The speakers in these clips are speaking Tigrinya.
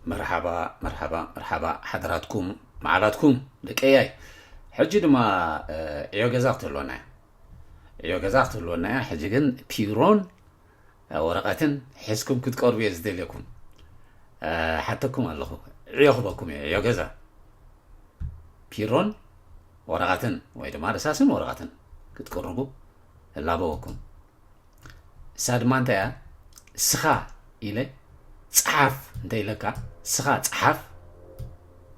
መርሓባ፣ መርሓባ፣ መርሓባ ሓደራትኩም፣ መዓላትኩም ደቀያይ። ሕጂ ድማ፣ እ፣ ዕዮ ገዛ ክትህልወና እያ። ዕዮ ገዛ ክትህልወና እያ። ሕጂ ግን ፒሮን፣ እ፣ ወረቐትን ሒዝኩም ክትቀርቡ እየ ዝደልየኩም። እ፣ ሓተኩም ኣለኹ። ዕዮ ክበኩም እየ፣ ዕዮ ገዛ። ፒሮን ወረቐትን ወይ ድማ ርሳስን ወረቐትን ክትቅርቡ እላበወኩም። እሳ ድማ እንታይ እያ? እስኻ ኢለ ጸሓፍ እንተ ኢለካ፣ እስኻ ጸሓፍ፣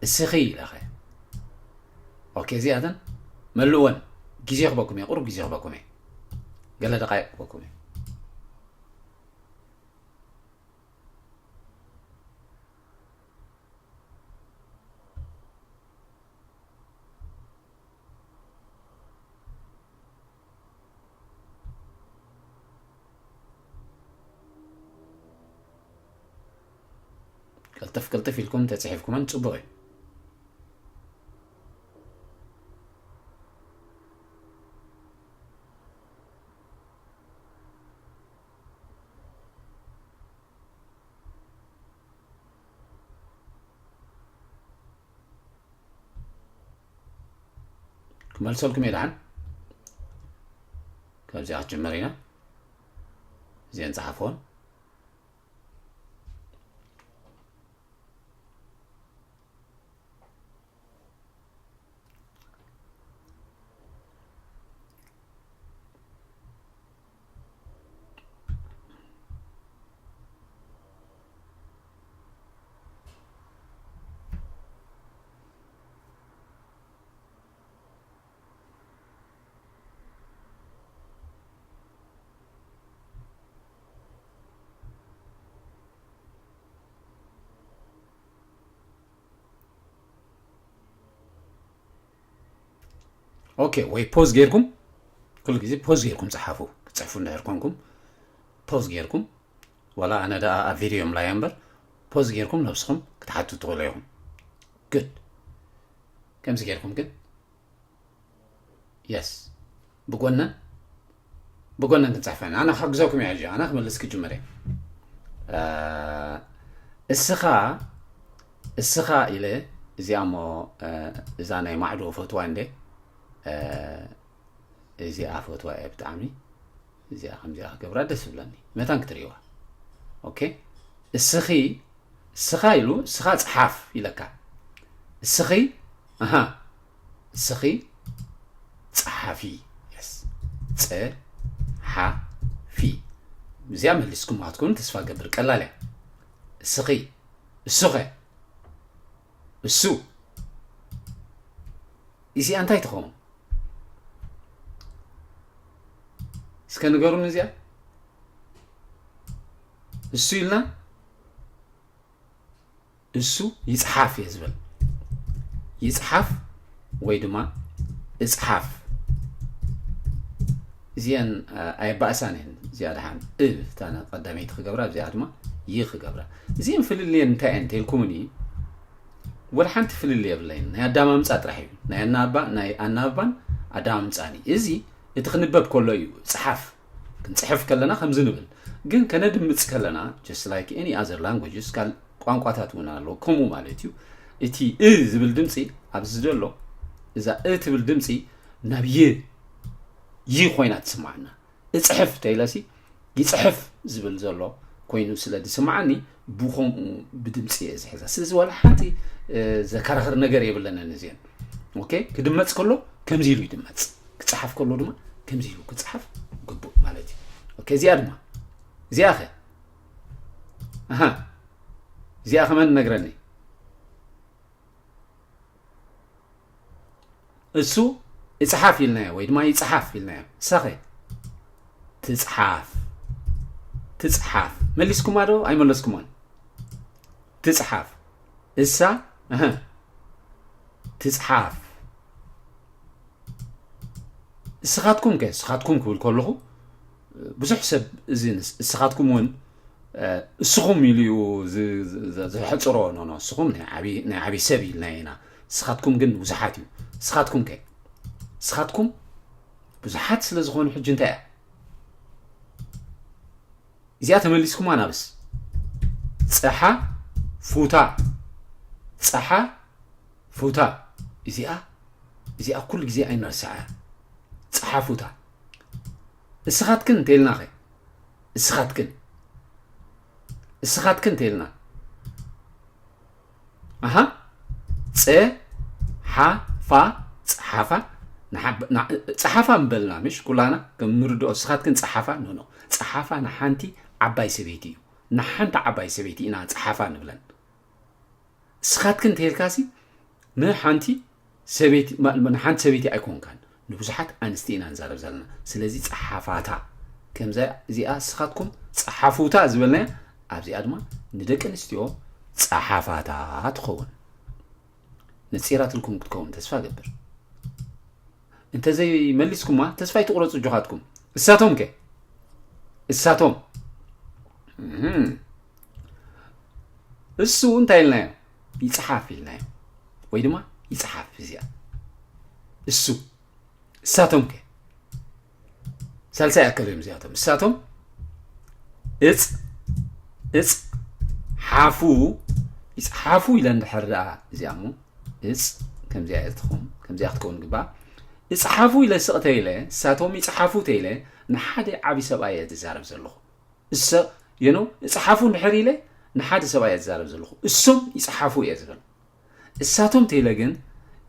እስኺ ኢለኸ። ኦኬ፣ እዚኣተን መልእወን። ግዜ ክበኩም እየ፣ ቁሩብ ግዜ ክበኩም እየ። ገለ ደቃይቕ ክበኩም እየ። ቅልጥፍ ቅልጥፍ ኢልኩም ተጽሒፍኩመን ጽቡቕ እዩ። ክመልሰልኩም እየ ደሓን። ካብዚኣ ክትጅመር ኢና። እዚአን ጸሓፍዎን። ኦኬ፣ ወይ ፖዝ ጌርኩም፣ ኩሉ ግዜ ፖዝ ጌርኩም ጸሓፉ። ክትጽሕፉ እንድሕር ኮንኩም፣ ፖዝ ጌርኩም፣ ዋላ ኣነ ደኣ ኣብ ቪድዮ እምላ እየ እምበር፣ ፖዝ ጌርኩም ነብስኹም ክትሓቱ ትኽእሉ ኢኹም። ግድ ከምዚ ጌርኩም ግን፣ የስ፣ ብጎነን፣ ብጎነን ክንጽሕፈን። ኣነ ክሕግዘኩም እየ ሕጂ፣ ኣነ ክመልስ ክጅምር እየ። እ፣ እስኻ፣ እስኻ ኢለ እዚኣ እሞ፣ እ፣ እዛ ናይ ማዕዶ ፈትዋ እንዴ፣ እ፣ እዚኣ ፈትዋ እየ ብጣዕሚ። እዚኣ ከምዚኣ ክገብራ ደስ ይብለኒ። መታን ክትርእይዋ። ኦኬ። እስኺ፣ እስኻ ኢሉ፣ እስኻ ጸሓፍ ኢለካ። እስኺ፣ ኣሃ፣ እስኺ ጸሓፊ። የስ። ጸ፣ ሓ፣ ፊ። እዚኣ መሊስኩም ክትኮኑ ተስፋ ገብር። ቀላል እያ። እስኺ፣ እሱኸ፣ እሱ። እዚኣ እንታይ ትኸውን? እስከ ንገሩኒ እዚኣ። እሱ ኢልና፣ እሱ ይጽሓፍ እየ ዝብል። ይጽሓፍ ወይ ድማ እጽሓፍ። እዚአን፣ እ፣ ኣይባእሳን እየን። እዚኣ ደሓን እ፣ እታ ቀዳመይቲ ክገብራ፣ እዚኣ ድማ ይ ክገብራ። እዚአን ፍልልየን እንታይ እየን እንተልኩምኒ፣ ወላ ሓንቲ ፍልልይ የብለይን። ናይ ኣዳማምጻ ጥራሕ እዩ። ናይ ኣናባ-፣ ናይ ኣናብባን ኣዳማምጻን እዩ። እዚ እቲ ክንበብ ከሎ እዩ። ጽሓፍ፣ ክንጽሕፍ ከለና ከምዚ ንብል። ግን ከነድምጽ ከለና፣ just like any other languages፣ ካል-፣ ቋንቋታት እውን ኣሎ። ከምኡ ማለት እዩ። እቲ እ ዝብል ድምጺ ኣብዚ ዘሎ፣ እዛ እ ትብል ድምጺ ናብ ይ፣ ይ ኮይና ትስምዓና። እጽሕፍ ተኢለሲ ይጽሕፍ ዝብል ዘሎ ኮይኑ ስለ ዝስምዓኒ፣ ብኸምኡ ብድምጺ እየ ዝሕዛ። ስለዚ ዋላ ሓንቲ፣ እ፣ ዘከራኽር ነገር የብለንን እዚአን። ኦኬ፣ ክድመጽ ከሎ ከምዚ ኢሉ ይድመጽ፣ ክጸሓፍ ከሎ ድማ ከምዚ ኢሉ ክጸሓፍ ግቡእ ማለት እዩ። ኦኬ፣ እዚኣ ድማ፣ እዚኣ ኸ? ኣሃ፣ እዚኣ ከመን ነግረኒ? እሱ እጽሓፍ ኢልናዮ ወይ ድማ ይጽሓፍ ኢልናዮ። እሳኸ? ትጽሓፍ። ትጽሓፍ። መሊስኩማ ዶ ኣይመለስኩማን? ትጽሓፍ። እሳ፣ እህ፣ ትጽሓፍ። እስኻትኩም ከ? እስኻትኩም ክብል ከለኹ፣ ብዙሕ ሰብ እዚ ንስ-፣ እስኻትኩም እውን፣ እ፣ እስኹም ኢሉ እዩ ዝ-፣ ዝ-፣ ዝ-፣ ዘሕጽሮ። ኖ፣ ኖ፣ እስኹም ናይ ዓቢ፣ ናይ ዓቢ ሰብ ኢልና ኢና። እስኻትኩም ግን ብዙሓት እዩ። እስኻትኩም ከ? እስኻትኩም ብዙሓት ስለ ዝኾኑ ሕጂ እንታይ እያ? እዚኣ ተመሊስኩማ ናብስ። ጸሓ፣ ፉታ። ጸሓ ፉታ። እዚኣ እዚኣ ኩሉ ግዜ ኣይንርስዓ። ጸሓፉታ። እስኻትክን እንተይልና ኸ? እስኻትክን እስኻትክን እንተይልና? ኣሃ። ጸ ሓፋ። ጸሓፋ። ንሓብ- ና- ጸሓፋ ምበልና ምሽ ኩላና ከም ንርድኦ። እስኻትክን ጸሓፋ። ኖ ኖ፣ ጸሓፋ ንሓንቲ ዓባይ ሰበይቲ እዩ። ንሓንቲ ዓባይ ሰበይቲ ኢና ጸሓፋ ንብለን። እስኻትክን እንተይልካሲ ንሓንቲ ሰበይቲ ማ- ንሓንቲ ሰበይቲ ኣይኮንካን፣ ንብዙሓት ኣንስቲ ኢና ንዛረብ ዘለና። ስለዚ ጸሓፋታ። ከምዛ እዚኣ እስኻትኩም ጸሓፉታ ዝበልናያ ኣብዚኣ ድማ ንደቂ ኣንስትዮ ጸሓፋታ ትኸውን። ነጺራትልኩም ክትከውን ተስፋ እገብር። እንተዘይመሊስኩማ ተስፋ ኣይትቑረጹ ኣጆኻትኩም። እሳቶም ከ? እሳቶም እህም። እሱ እንታይ ኢልናዮ? ይጽሓፍ ኢልናዮ። ወይ ድማ ይጽሓፍ እዚኣ። እሱ። እሳቶም ከ? ሳልሳይ ኣካል እዮም እዚኣቶም። እሳቶም እጽ እጽ ሓፉ ይጽሓፉ ኢለ እንድሕር ደኣ እዚኣ እሞ እጽ ከምዚኣ እያ ትኸውን፣ ከምዚኣ ክትከውን ግባእ። እጽሓፉ ኢለ ስቕ ተይለ፣ እሳቶም ይጽሓፉ ተይለ ንሓደ ዓቢ ሰብኣይ እየ ዝዛረብ ዘለኹ። እሰ you know እጽሓፉ እንድሕር ኢለ ንሓደ ሰብኣይ እየ ዝዛረብ ዘለኹ። እሶም ይጽሓፉ እየ ዝብል። እሳቶም ተይለ ግን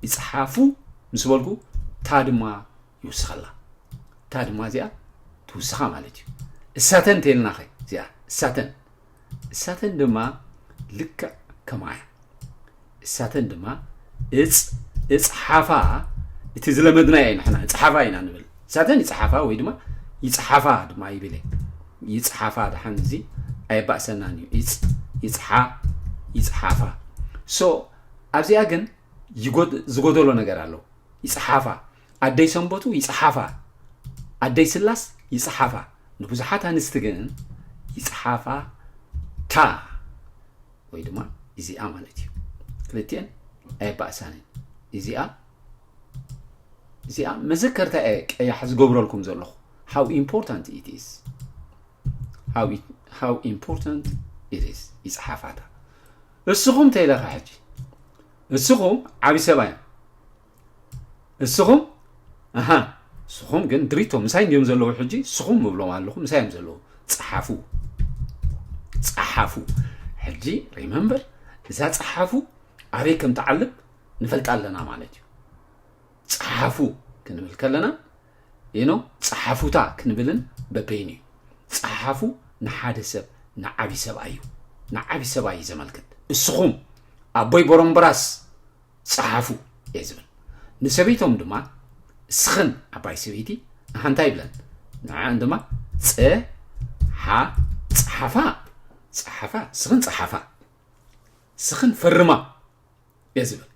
ይጽሓፉ ምስ በልኩ ታ ድማ ይውስኸላ። ታ ድማ እዚኣ ትውስኻ ማለት እዩ። እሳተን ተይልና ኸ እዚኣ እሳተን እሳተን ድማ ልክዕ ከማያ። እሳተን ድማ እጽ እጽሓፋ። እቲ ዝለመድናዮ እዩ ንሕና እጽሓፋ ኢና ንብል። እሳተን ይጽሓፋ ወይ ድማ ይጽሓፋ ድማ ይብል እየ። ይጽሓፋ ደሓን እዚ ኣየባእሰናን እዩ። ይጽ ይጽሓ ይጽሓፋ። So ኣብዚኣ ግን ይጎድ- ዝጎደሎ ነገር ኣሎ። ይጽሓፋ። ኣደይ ሰንበቱ ይጽሓፋ። ኣደይ ስላስ ይጽሓፋ። ንብዙሓት ኣንስቲ ግን ይጽሓፋ ታ ወይ ድማ እዚኣ ማለት እዩ። ክልቲኤን ኣየባእሳንን። እዚኣ እዚኣ መዘከርታ እየ ቀያሕ ዝገብረልኩም ዘለኹ። How important it is. How it- how important it is። ይጽሓፋታ። እስኹም ተይለኻ ሕጂ እስኹም ዓቢ ሰብኣይ እስኹም ኣሃ እስኹም ግን ድሪቶ ምሳይ እንዲዮም ዘለዉ ሕጂ እስኹም ምብሎም ኣለኹ ምሳይ እዮም ዘለዉ። ጸሓፉ ጸሓፉ። ሕጂ remember እዛ ጸሓፉ ኣበይ ከም ትዓልብ ንፈልጣ ኣለና ማለት እዩ። ጸሓፉ ክንብል ከለና you know ጸሓፉታ ክንብልን በበይኑ እዩ። ጸሓፉ ንሓደ ሰብ ንዓቢ ሰብኣይ እዩ። ንዓቢ ሰብኣይ እዩ ዘመልክት። እስኹም ኣቦይ ቦሮምብራስ ጸሓፉ እየ ዝብል። ንሰበይቶም ድማ እስኽን ዓባይ ሰበይቲ ንሓንታ ይብለን። ንዕን ድማ ጸ ሓ ጸሓፋ ጸሓፋ እስኽን ጸሓፋ እስኽን ፈርማ እየ ዝብል።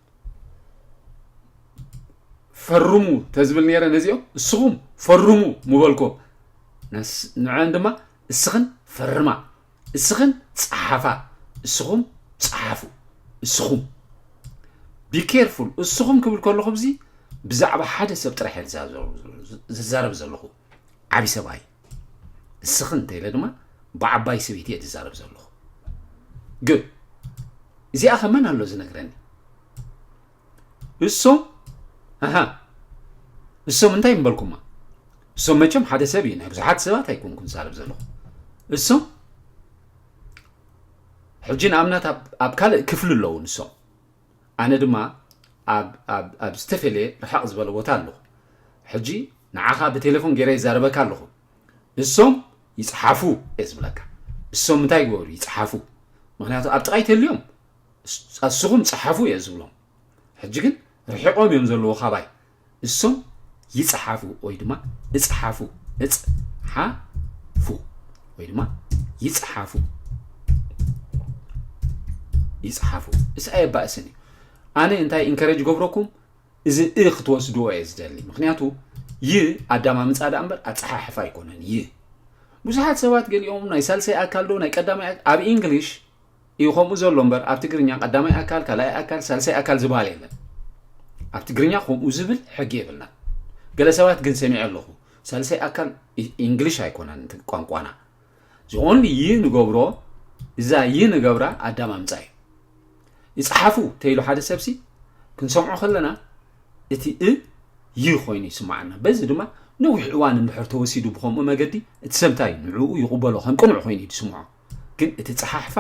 ፈርሙ ተዝብል ነይረ ነዚኦም እስኹም ፈርሙ ምበልኩም። ንዕን ድማ እስኽን ፈርማ እስኽን ጸሓፋ እስኹም ጸሓፉ እስኹም። Be careful። እስኹም ክብል ከለኹ ብዚ ብዛዕባ ሓደ ሰብ ጥራሕ እየ ዝዛረብ ዘለኹ። ዓቢ ሰብኣይ እስኽን እንተ ኢለ ድማ ብዓባይ ሰበይቲ እየ ዝዛረብ ዘለኹ። ግን እዚኣ ከመን ኣሎ ዝነግረኒ? እሶም ኣሃ እሶም እንታይ ምበልኩማ? እሶም መቸም ሓደ ሰብ እዩ፣ ናይ ብዙሓት ሰባት ኣይኮንኩን ዝዛረብ ዘለኹ። እሶም ሕጂ ንኣብነት ኣብ ካልእ ክፍሊ ኣለዉ ንሶም። ኣነ ድማ ኣብ ዝተፈለየ ርሕቕ ዝበለ ቦታ ኣለኹ። ሕጂ ንዓኻ ብቴሌፎን ገይረ ይዛረበካ ኣለኹ። እሶም ይጽሓፉ እየ ዝብለካ። እሶም እንታይ ይገበሩ? ይጽሓፉ። ምኽንያቱ ኣብ ጥቓይ ተልዮም እስኹም ጸሓፉ እየ ዝብሎም። ሕጂ ግን ርሒቖም እዮም ዘለዉ ካባይ። እሶም ይጽሓፉ ወይ ድማ እጽሓፉ እጽሓፉ ወይ ድማ ይጽሓፉ ይጽሓፉ። እስ ኣየባእስን እዩ። ኣነ እንታይ ኢንከረጅ ገብረኩም እዚ እ ክትወስድዎ እየ ዝደሊ። ምኽንያቱ ይ ኣዳማምጻ ደኣ እምበር ኣጸሓሕፋ ኣይኮነን። ይ ብዙሓት ሰባት ገሊኦም ናይ ሳልሳይ ኣካል ዶ ናይ ቀዳማይ ኣክ- ኣብ ኢንግሊሽ እዩ ከምኡ ዘሎ እምበር ኣብ ትግርኛ ቀዳማይ ኣካል ካልኣይ ኣካል ሳልሳይ ኣካል ዝበሃል የለን። ኣብ ትግርኛ ከምኡ ዝብል ሕጊ የብልና። ገለ ሰባት ግን ሰሚዐ ኣለኹ ሳልሳይ ኣካል ኢ- ኢንግሊሽ ኣይኮነን እቲ ቋንቋና። እዚ ኦንሊ ይ ንገብሮ እዛ ይ ንገብራ ኣዳማምጻ እዩ። ይጽሓፉ ተይሉ ሓደ ሰብሲ ክንሰምዖ ከለና እቲ እ ይ ኮይኑ ይስማዓና። በዚ ድማ ነዊሕ እዋን እንድሕር ተወሲዱ ብኸምኡ መገዲ እቲ ሰብ እንታይ ንዕኡ ይቕበሎ ከም ቅኑዕ ኮይኑ እዩ ዝስምዖ። ግን እቲ ጸሓሕፋ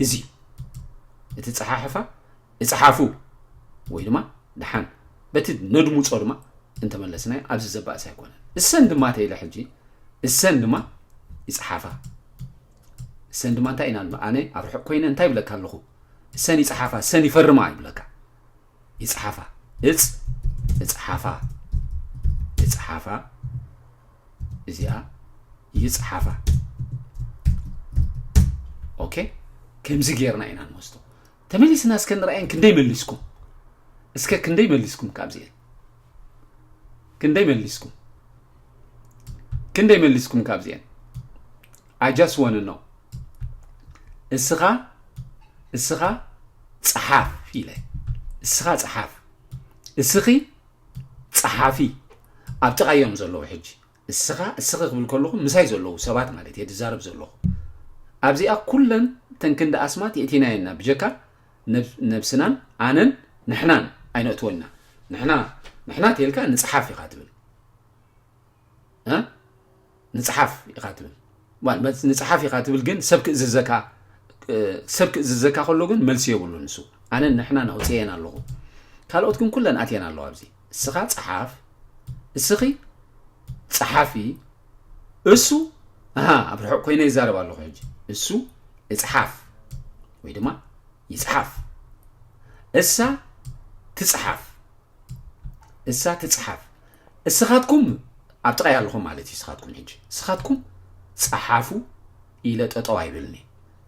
እዚ እዩ። እቲ ጸሓሕፋ እጽሓፉ ወይ ድማ ደሓን በቲ ነድምጾ ድማ እንተመለስናዮ ኣብዚ ዘባእስ ኣይኮነን። እሰን ድማ ተይለ ሕጂ እሰን ድማ ይጽሓፋ። እሰን ድማ እንታይ ኢና ኣነ ኣብ ርሑቕ ኮይነ እንታይ ይብለካ ኣለኹ? እሰን ይጽሓፋ እሰን ይፈርማ ይብለካ። ይጽሓፋ እጽ እጽሓፋ እጽሓፋ እዚኣ ይጽሓፋ። ኦኬ፣ ከምዚ ጌርና ኢና ንወስዶ። ተመሊስና እስከ ንርኣየን ክንደይ መሊስኩም? እስከ ክንደይ መሊስኩም ካብዚኤን? ክንደይ መሊስኩም? ክንደይ መሊስኩም ካብዚኤን? I just wanna know። እስኻ እስኻ ጸሓፍ ኢለ እስኻ ጸሓፍ እስኺ ጸሓፊ ኣብ ጥቓዮም ዘለዉ ሕጂ እስኻ እስኺ ክብል ከለኹ ምሳይ ዘለዉ ሰባት ማለት እየ ዝዛረብ ዘለኹ። ኣብዚኣ ኩለን ተን ክንዲ ኣስማት የእቲናየና ብጀካ ነብ- ነብስናን ኣነን ንሕናን ኣይነእትወና። ንሕና ንሕና ተልካ ንጽሓፍ ኢኻ ትብል እ? ንጽሓፍ ኢኻ ትብል ዋ- መ- ንጽሓፍ ኢኻ ትብል ግን ሰብ ክእዝዘካ እ፣ ሰብ ክእዝዘካ ከሎ ግን መልሲ የብሉ ንሱ። ኣነ ንሕና ነውፅየን ኣለኹ። ካልኦት ግን ኩለን ኣትየን ኣለዋ ኣብዚ። እስኻ ጸሓፍ እስኺ ጸሓፊ እሱ ኣሃ ኣብ ርሑቕ ኮይነ ይዛረብ ኣለኹ ሕጂ። እሱ እጽሓፍ ወይ ድማ ይጽሓፍ እሳ ትጽሓፍ እሳ ትጽሓፍ። እስኻትኩም ኣብ ጥቓይ ኣለኹም ማለት እዩ። እስኻትኩም ሕጂ እስኻትኩም ጸሓፉ ኢለ ጠጠው ኣይብልኒ።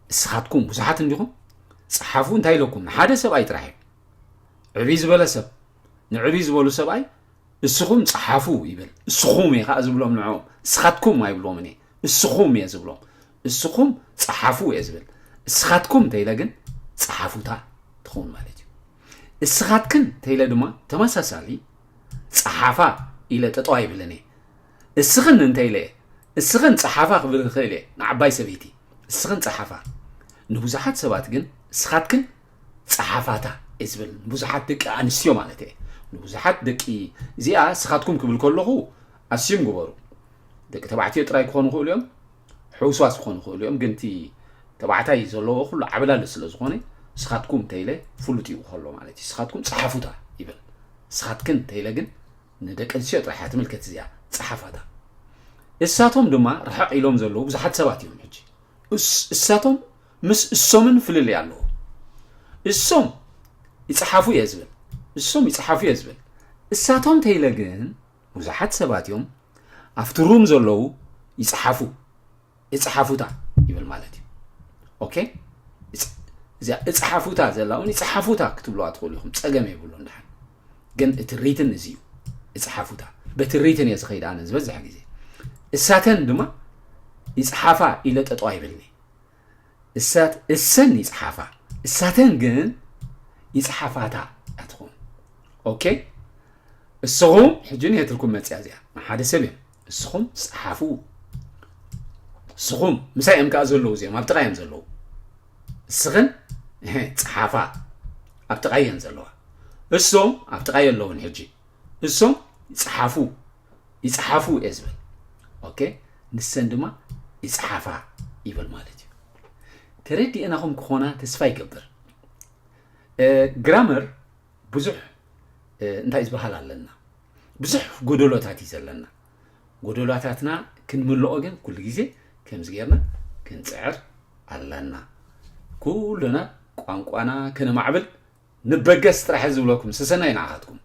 እስኻትኩም ብዙሓት እንዲኹም ጸሓፉ እንታይ ኢለኩም ንሓደ ሰብኣይ ጥራሕ እዩ። ዕብይ ዝበለ ሰብ ንዕብይ ዝበሉ ሰብኣይ እስኹም ጸሓፉ ይብል። እስኹም እየ ከዓ ዝብሎም ንዕኦም እስኻትኩም ኣይብሎምን እየ። እስኹም እየ ዝብሎም። እስኹም ጸሓፉ እየ ዝብል። እስኻትኩም እንተኢለ ግን ጸሓፉታ ትኸውን ማለት እዩ። እስኻትክን እንተኢለ ድማ ተመሳሳሊ ጸሓፋ ኢለ ጠጠው ኣይብልን እየ። እስኽን እንተኢለ እየ እስኽን ጸሓፋ ክብል ይኽእል እየ ንዓባይ ሰበይቲ እስኽን ጸሓፋ። ንብዙሓት ሰባት ግን እስኻትክን ጸሓፋታ እየ ዝብል ንብዙሓት ደቂ ኣንስትዮ ማለት እየ። ንብዙሓት ደቂ እዚኣ እስኻትኩም ክብል ከለኹ ኣስዩም ግበሩ። ደቂ ተባዕትዮ ጥራይ ክኾኑ ይኽእሉ እዮም፣ ሕውስዋስ ክኾኑ ይኽእሉ እዮም። ግን እቲ ተባዕታይ ዘለዎ ኩሉ ዓብላሊ ስለ ዝኾነ እስኻትኩም እንተኢለ ፍሉጥ እዩ ከሎ ማለት እዩ። እስኻትኩም ጸሓፉታ ይብል። እስኻትክን እንተኢለ ግን ንደቂ ኣንስትዮ ጥራሕ እያ ትምልከት እዚኣ ጸሓፋታ። እሳቶም ድማ ርሕቕ ኢሎም ዘለዉ ብዙሓት ሰባት እዮም። ሕጂ እስ- እሳቶም ምስ እሶምን ፍልልይ ኣለዎ። እሶም ይጸሓፉ እየ ዝብል እሶም ይጸሓፉ እየ ዝብል እሳቶም እንተኢለ ግን ብዙሓት ሰባት እዮም ኣብቲ ሩም ዘለዉ ይጸሓፉ እጽሓፉታ ይብል ማለት እዩ። ኦኬ፣ እጽ- እዚኣ እጽሓፉታ ዘላ እውን ይጽሓፉታ ክትብልዋ ትኽእሉ ኢኹም፣ ጸገም የብሉን። ድሓን ግን እቲ ሪትን እዚ እዩ፣ እጽሓፉታ። በቲ ሪትን እየ ዝኸይድ ኣነ ዝበዝሕ ግዜ። እሳተን ድማ ይጽሓፋ ኢለ ጠጠው ኣይብልኒ። እሳት እሰን ይጽሓፋ፣ እሳተን ግን ይጽሓፋታ እያ ትኸውን። ኦኬ፣ እስኹም ሕጂ ንየትልኩም መጽያ እዚኣ ንሓደ ሰብ እዮም። እስኹም ጸሓፉ። እስኹም ምሳይ እዮም ከኣ ዘለዉ፣ እዚኦም ኣብ ጥቓ እዮም ዘለዉ። እስኽን እሄ፣ ጸሓፋ፣ ኣብ ጥቓ እየን ዘለዋ። እሶም ኣብ ጥቓ የለውን። ሕጂ እሶም ይጸሓፉ፣ ይጸሓፉ እየ ዝብል። ኦኬ፣ ንሰን ድማ ይጸሓፋ ይብል ማለት እዩ። ተረዲእናኹም ክኾና ተስፋ ይገብር። እ፣ ግራመር ብዙሕ እ፣ እንታይ ዝበሃል ኣለና ብዙሕ ጎደሎታት እዩ ዘለና። ጎደሎታትና ክንምልኦ ግን ኩሉ ግዜ ከምዚ ጌርና ክንጽዕር ኣለና። ኩሉና ቋንቋና ከነማዕብል ንበገስ ጥራሕ ዝብለኩም ሰሰናይ ንዓኻትኩም።